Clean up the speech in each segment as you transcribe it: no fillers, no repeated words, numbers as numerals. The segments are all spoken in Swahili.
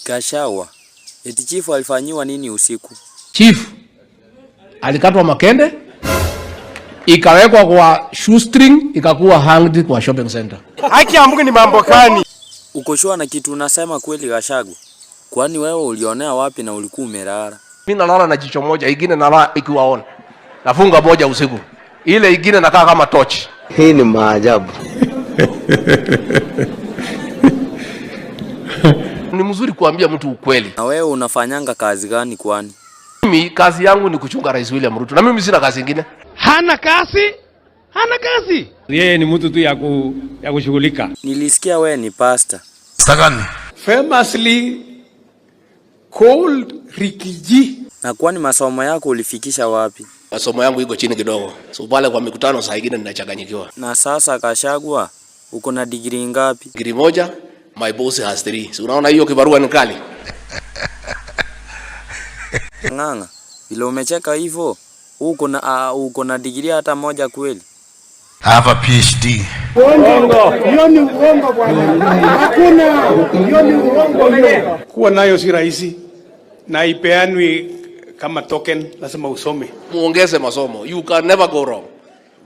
Gachagua, eti chifu alifanyiwa nini usiku? Chief alikatwa makende, ikawekwa kwa shoestring, ikakuwa hanged kwa shopping center. Haki ya Mungu ni mambo gani? Uko sure na kitu unasema kweli, Gachagua? Kwani wewe ulionea wapi na ulikuwa umelala? Mimi nalala na jicho moja, ingine nalala ikiwa on. Nafunga moja usiku, ile ingine nakaa kama torch. Hii ni maajabu. Ni mzuri kuambia mtu ukweli. Na wewe unafanyanga kazi gani kwani? Mimi kazi yangu ni kuchunga Rais William Ruto, na mimi sina kazi ingine. Hana kazi, hana kazi. Yeye ni mtu tu ya kushughulika. Nilisikia wewe ni pastor. Famously called Riggy G. Na kwani masomo yako ulifikisha wapi? Masomo yangu iko chini kidogo, so pale kwa mikutano saa ingine ninachanganyikiwa. Na sasa Gachagua, uko na degree ngapi? Degree moja, my boss has three. Si unaona hiyo kibarua ni kali? Ng'ang'a, vile umecheka hivyo, uko na degree hata moja kweli? I have a PhD. Hiyo ni uongo, bwana. Hakuna. Hiyo ni uongo hiyo. Kuwa nayo si rahisi na ipeanwi kama token, lazima usome. Muongeze masomo, you can never go wrong.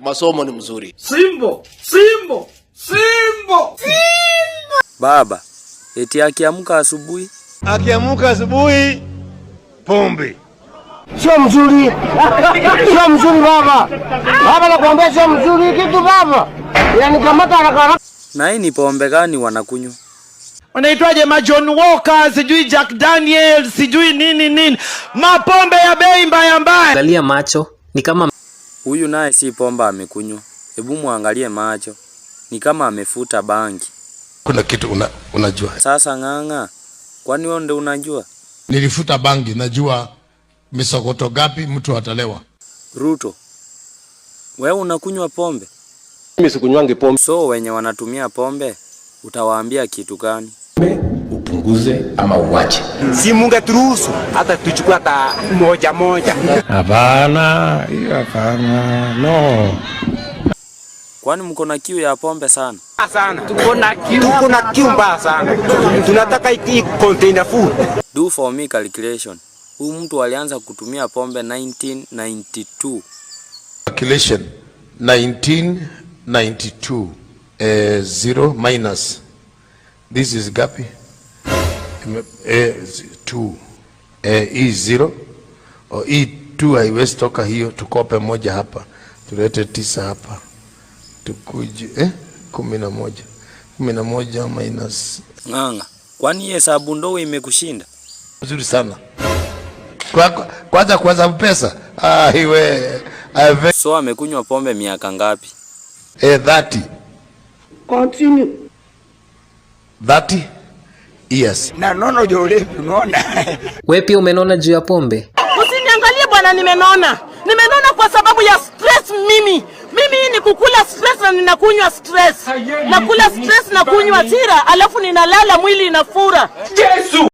Masomo ni mzuri. Simbo, Simbo, Simbo. Baba, eti akiamka asubuhi? Akiamuka asubuhi, pombe. Sio mzuri, sio mzuri baba. Baba, nakwambia sio mzuri kitu baba. Inanikamata haraka haraka. Na hii ni pombe gani wanakunywa? Wanaitwaje? Ma John Walker, sijui Jack Daniel, sijui nini nini, mapombe ya bei mbaya mbaya. Angalia macho ni kama Huyu naye si pombe amekunywa. Hebu muangalie macho, ni kama amefuta bangi. Kuna kitu unajua. Sasa Ng'ang'a, kwani wewe ndio unajua? Nilifuta bangi, najua misokoto gapi mtu atalewa. Ruto, wewe unakunywa pombe? Mimi sikunywangi pombe. So wenye wanatumia pombe utawaambia kitu gani? Upunguze ama uwache. Si mungeturuhusu hata tuchukue hata moja moja. Hapana, hiyo hapana. No. Kwani mko na kiu ya pombe sana? Sana. Tuko na kiu mbaya sana. Tunataka hii container full. Do for me calculation. Huyu mtu alianza kutumia pombe 1992. Calculation 1992, 0 minus this is gapi? 2, e 0 o e 2 haiwezi toka hiyo, tukope moja hapa, tulete tisa hapa, tukuje 11, 11 minus Ng'ang'a, kwani hesabu ndogo imekushinda? Nzuri sana kwanza kwanza pesa, ah, iwe So amekunywa pombe miaka ngapi? 30. Continue. 30 years. Na nono juu ulevi, unaona? We pia umenona juu ya pombe. Usiniangalie bwana, nimenona. Nimenona kwa sababu ya stress mimi. Mimi hii ni kukula stress na ninakunywa stress. Nakula stress na kunywa tira, alafu ninalala mwili inafura. Yesu.